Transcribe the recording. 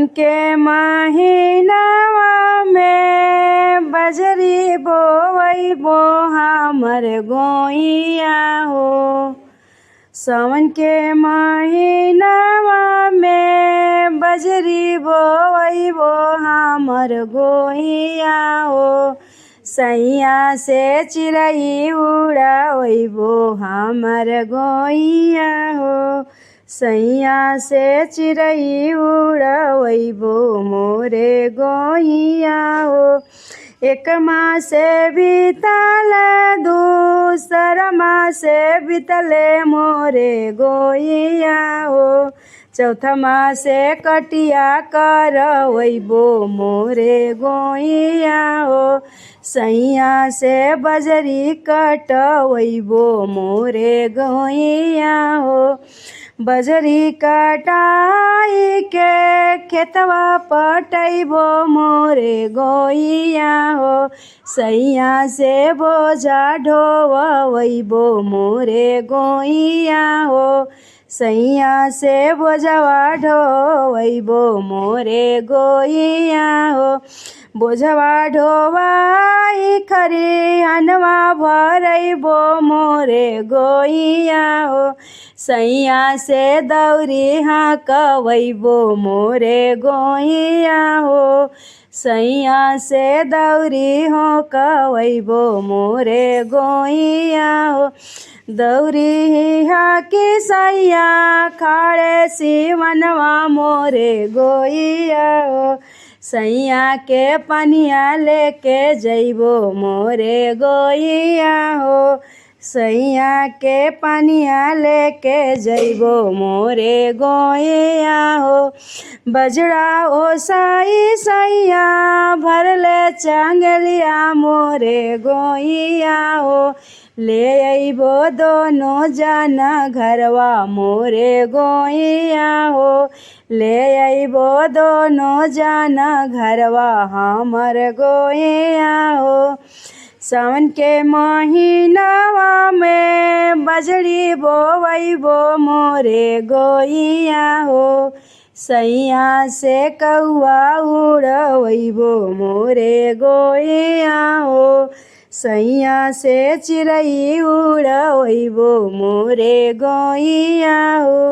सावन के महिनावा में बजरी बोवैबो हमर गोइया हो। सावन के महिनावा में बजरी बोवैबो हमर गोइया हो। सैया से चिड़ै उड़वैबो हमर गोइया हो। सैया से चिड़ै उड़वैबो मोरे गोइया हो। एक मासे बीतल, दूसर मासे बीतले मोरे गोइया हो। चौथा मासे कटिया करवैबो मोरे गोइया हो। सैया से बजरी कटवैबो मोरे गोइया हो। बजरी कटाई के खेतवा पटैबो मोरे गोइया हो। सैया से बोझा ढोवैबो मोरे गोइया हो। सैया से बोझवा ढोवैबो मोरे गोइया हो। बोझवा ढोवाई खरिहनवा भरैबो मोरे गोइया हो। सैया से दौरी हकवैबो मोरे गोइया हो। सैया से दौरी हकवैबो मोरे गोइया हो। दौरी हाकी सैया खाड़े सिवनवा मोरे गोइया हो। सैया के पनिया लेके जैबो मोरे गोइया हो। सैया के पनिया लेके जैबो मोरे गोइया हो। बजरा ओसाई सैया भरले चंगलिया मोरे गोइया हो। ले अइबो दोनों जाना घरवा मोरे गोइया हो। ले अइबो दोनों जाना घरवा हमर गोइया हो। सावन के महिनावा में बजरी बोवैबो मोरे गोइया हो। सैया से कौआ उड़वैबो मोरे गोइया हो। सैया से चिड़ै उड़वैबो मोरे गोइया हो।